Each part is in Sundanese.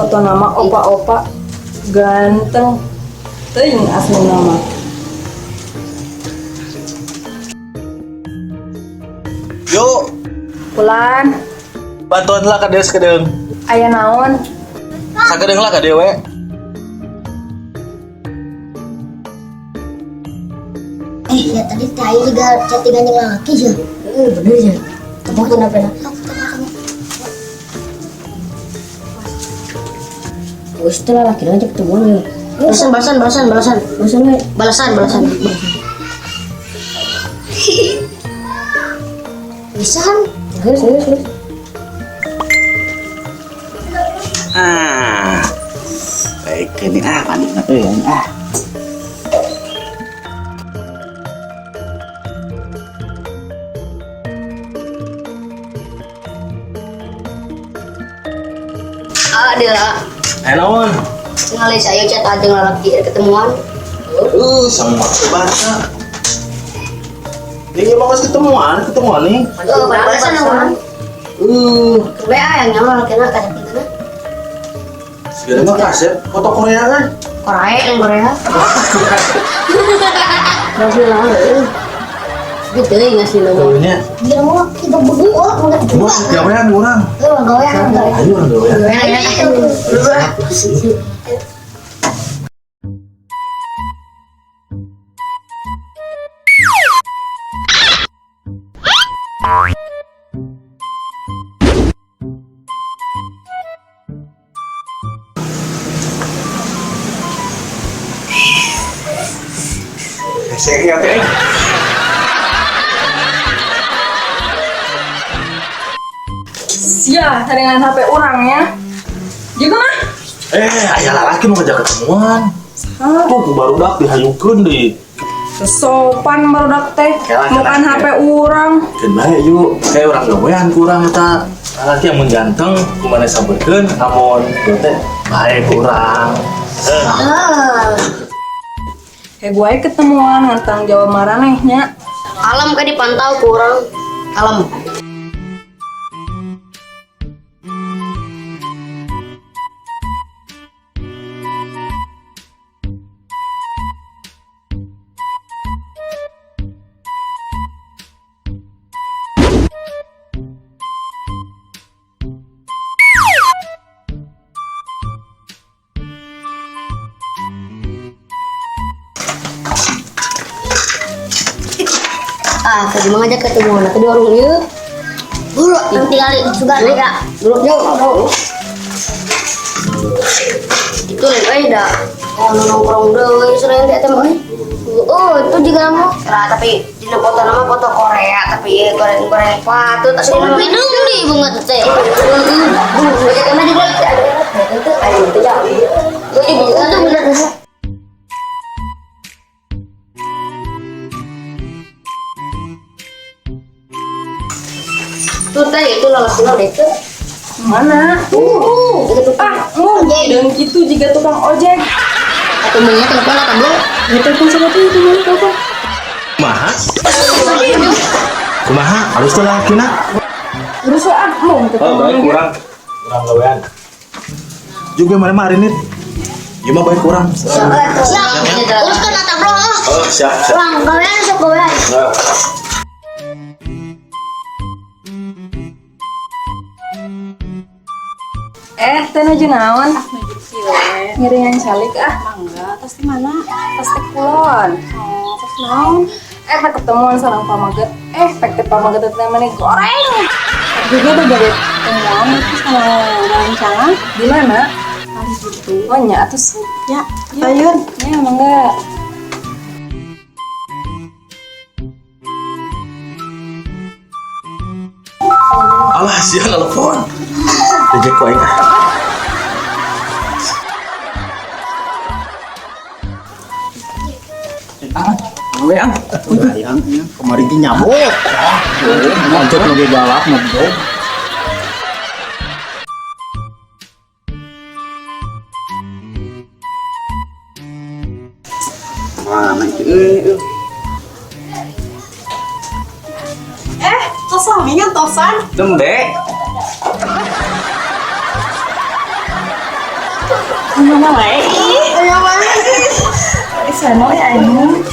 Foto nama opa-opa ganteng teuing asli nama. Yuk, Pulan, bantuan lah ka dieu sakedeung. Aya naon? Sakedeung lah ka dieu we. Eh, ya tadi tadi juga chattingan yang laki ya. Eh, bener ya. Tepuk kenapa ya? Wes itu laki aja ketemuan ya. Balasan, balasan, balasan, balasan, balasan, we. Balasan, balasan. Bisa kan? Serius, serius, serius. Ah. Baik ini ah panik euy ah. Ah, dia lah. Eh naon? Ngalih saya chat aja laki ketemuan. Sama baca. Ini mau ketemuan, ketemuan nih. Oh, balasan orang. WA yang nyala laki nak kasih itu. Segala mah kasep foto Korea kan? Korea yang Korea. Berhasil lah. Gitu ya ngasih nomor. Taunya. Dia mau kita berdua, enggak Cuma gawean urang. Oh, gawean, gawean. Ayo urang gawean. Ayo. Hese ya teh. Sia, dengan HP orangnya. Juga mah. Eh, aya lalaki nu ngajak ketemuan. Tuh ku barudak dihayukeun deui. Sopan barudak teh. Kela, kela, Bukan kela. HP urang. Keun bae yuk, kayak urang gawean kurang eta. Lalaki yang mun ganteng, kumaha sabeurkeun, amun teh bae kurang. Eh, Kayak gue ketemuan ngantang jawab maranehnya. Alam kan dipantau kurang. Alam. Ah, tadi mah ngajak ketemu nanti di warung ieu. Buru, nanti kali juga nih ya. Buru, yuk, buru. Itu lain euy da. Oh, nongkrong deui sering teh teh mah euy. Oh, itu juga mau. Nah, tapi dina foto nama foto Korea, tapi ieu goreng-goreng patut asli nama hidung di bunga teh. Heeh. Karena juga itu ayo itu ya. Itu bener. Tuh teh itu lalakina deh teh. Mana? Itu Ah, mau dan gitu jika tukang ojek. Atau mau telepon atau belum? Ya telepon sama tuh itu mana telepon. Kumaha? Kumaha? Halus teh lalakina. Terus ah, mau Oh, ketemu. baik kurang. Kurang gawean. Juga mana mah hari ini. Ieu mah baik kurang. Siap. Uruskan atau belum? Ah. Oh, siap, siap. Urang gawean sok gawean. Nah. Eh, teh nuju naon? Ngiringan calik ah. Mangga, terus di mana? Tas teh kulon. Oh, terus naon? Eh, tak ketemuan sareng pamaget. Eh, pek teh pamaget teh mana goreng. Juga udah jadi ketemuan itu sama rancangan Di mana? kali gitu. Oh, nya atuh sih. Ya, ayun. Ya, mangga. Alah, sia nelpon. Rejek ku aing ah. Weang, Hayang ya, kemarin ki nyabok. Lanjut lagi galak ngebok. Mana itu? Eh, tos laminya tosan. Nembe. Mana wae ih. Aya wae. Sana ya aing.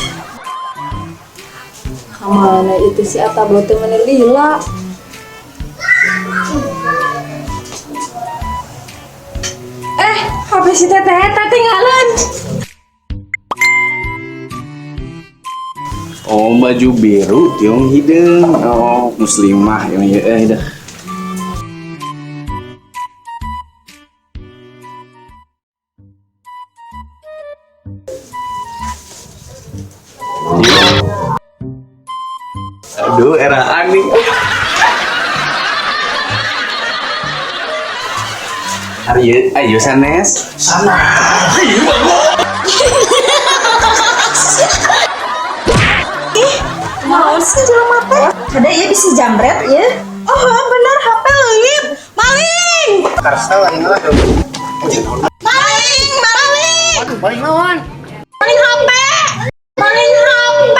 Kamana itu si Atablo teh meni lila. Eh, HP si teteh eta tinggalan. Oh, baju biru tiung hideung. Oh, muslimah ini ya eh dah. Aduh, eraan nih. Ayo, ayo sanes. Sana. Naon sih jelema teh? Kada ieu bisi jambret ieu. Oh, bener HP leungit. Maling! Karsel aing lah. Maling, maling. Aduh, paling lawan. Maling HP. Maling HP.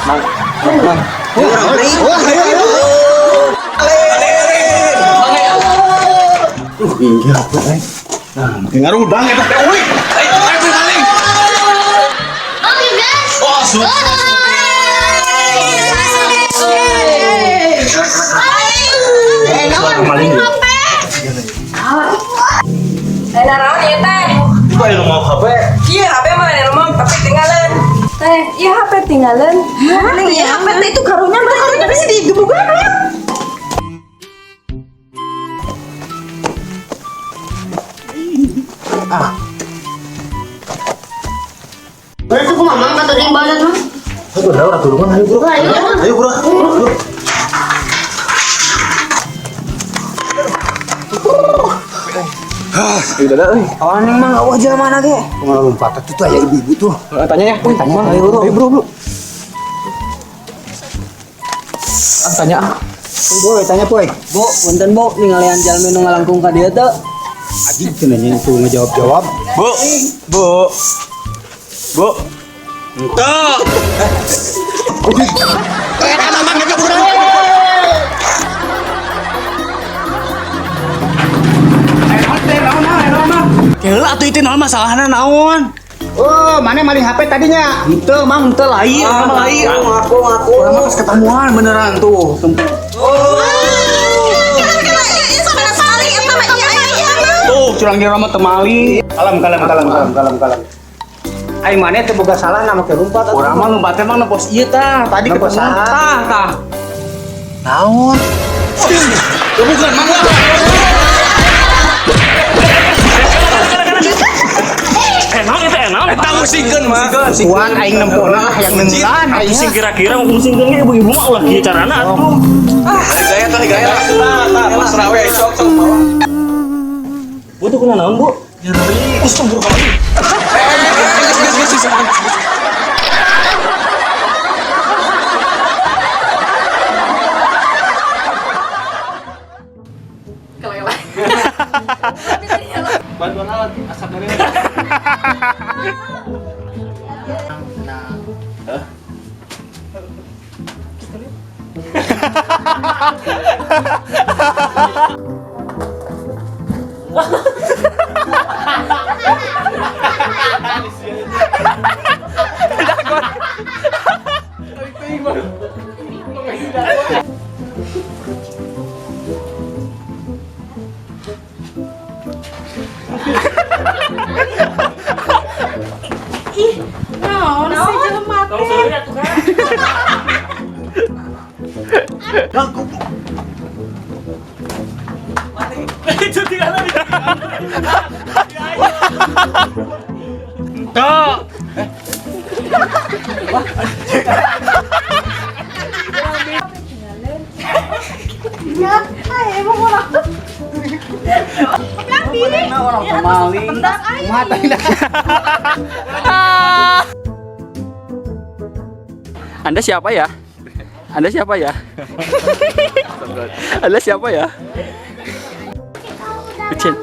Mang, mang, mang. Wah, ayo ayo. Iya, apa eh? Nah, makin ngarudang eta teh euy. Ayo, ayo maling. Oke guys. Oh, su. Suara maling. Eh, naraon ieu teh? Kok anu mau HP? Iya, HP mah anu mau tapi tinggalan. Teh, iya HP tinggalan. Hah? Iya HP teh itu karunya mah karunya bisa digebukan ya. Berarti aku mamang kata dia yang banget mah. Ayo udah urang tulungan ayo bro. Ayo. Ayo bro. Bro. Udah dah euy. Awan mang eueuh jelema mana ge? Kumaha lompat atuh tuh aya ibu-ibu tuh. Tanya ya. Tanya, Ayo bro. Ayo bro, bro. Ah, tanya ah. Boy, tanya boy. Bu, punten Bu, ningalian jalmi nu ngalangkung ka dieu teu. Aji teu nanya itu ngejawab-jawab. Bu, bu. Bu. Entah. Keula atuh itu naon masalahna naon? Oh, mana maling HP tadinya? Henteu mang henteu lain, ah, lain. Ngaku ngaku. Urang mah pas ketemuan beneran tuh. Tuh, curang di rumah temali. Kalem, kalem, kalem, kalem, kalem, kalem. Aing mana teu boga salah nama ke lompat atuh. Urang mah lompatnya mah nepos ieu tah. Tadi Nepos ketemuan saha? tah tah. Naon? Tuh, bukan mang lah. Enak itu enak. Eta musingkeun mah. Kuan aing nempona lah yang nenggelan aing. Pusing kira-kira mau musingkeun ge ibu-ibu mah ulah kieu carana atuh. Gaya tah gaya. Tah tah pasrah we sok sok bawa. Bu tuh kuna naon, Bu? Nyeri. Astagfirullahaladzim. Geus geus geus geus. Bantuan alat asap dari. Itu tinggalan. Tok. Orang maling. Mata ini. Anda siapa ya? Anda siapa ya? Anda siapa ya? Kecil.